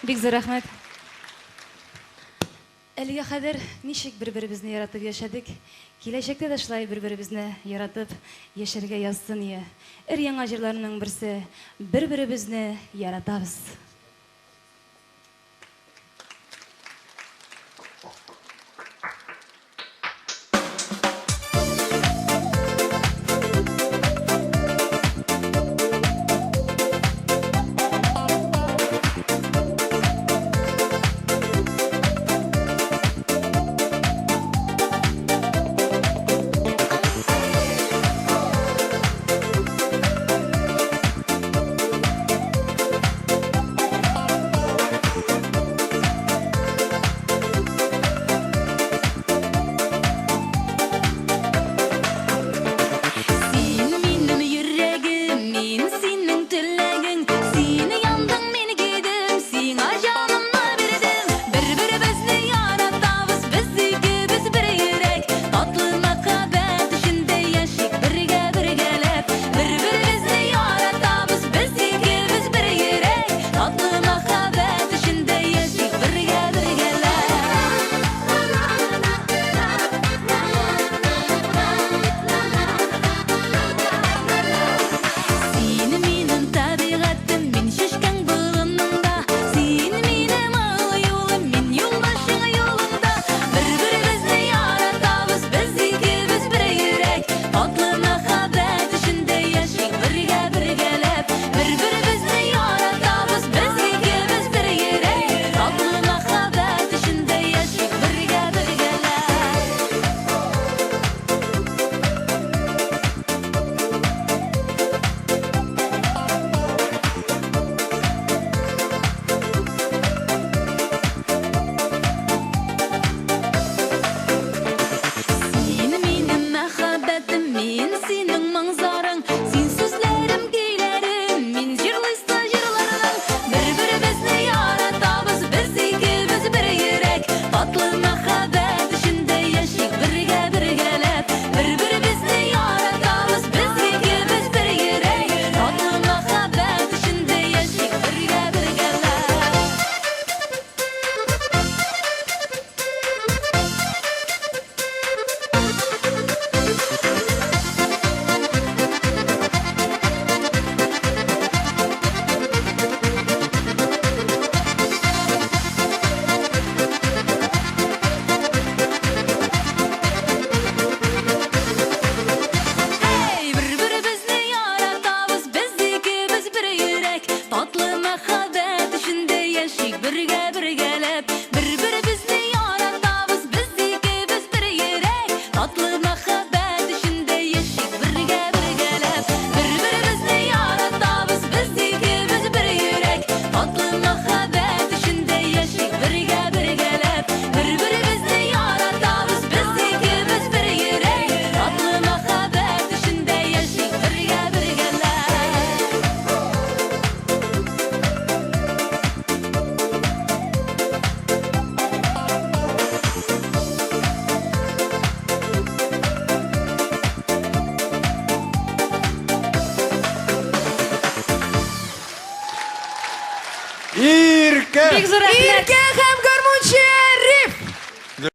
Бик зур рәхмәт. Әлегә кадәр ничек бер-беребезне яратып яшәдек, киләчәктә дә шулай бер-беребезне яратып яшәргә язсын ие. Өр-яңа җырларның берсе, Бер-беребезне яратабыз. Син минем йөрәгем, мин синең теләгең. Син яндың, мин көйдем, сиңа җанымны бирдем. Бер-беребезне яратабыз, без икебез бер йөрәк. Татлы мәхәббәт эчендә яшик бергә бергәләп. Бер-беребезне яратабыз, без икебез бер йөрәк. Татлы мәхәббәт эчендә яшик бергә бергәләп. Син минем табигатем, мин чәчкәң болыныңда. Син минем ал юлым, мин юлбашың юлыңда. Бер-беребезне яратабыз, без икебез бер йөрәк. Татлы мәхәббәт эчендә яшик бергә бергәләп. Бер-беребезне яратабыз, без икебез бер йөрәк. Татлы мәхәббәт эчендә яшик бергә бергәләп. Син минем мәхәббәтем, мин синең моң-зарың. Син сүзләрем, көйләрем, мин җырлыйсы җырларың. Бер-беребезне яратабыз, без икебез бер йөрәк. Татлы мәхәббәт эчендә яшик бергә бергәләп. Бер-беребезне яратабыз, без икебез бер йөрәк. Татлы мәхәббәт эчендә яшик бергә бергәләп. Әй, бер-беребезне яратабыз, без икебез бер йөрәк. Татлы мәхәббәт эчендә яшик бергә бергәләп. Бер-беребезне яратабыз, без икебез бер йөрәк. Татлы мәхәббәт эчендә яшик бергә бергәләп. Бер-беребезне яратабыз, без икебез бер йөрәк. Татлы мәхәббәт эчендә яшик бергә бергәләп. Бер-беребезне яратабыз, без икебез бер йөрәк. Татлы мәхәббәт эчендә яшик бергә бергәләп. Иркә! Бик зур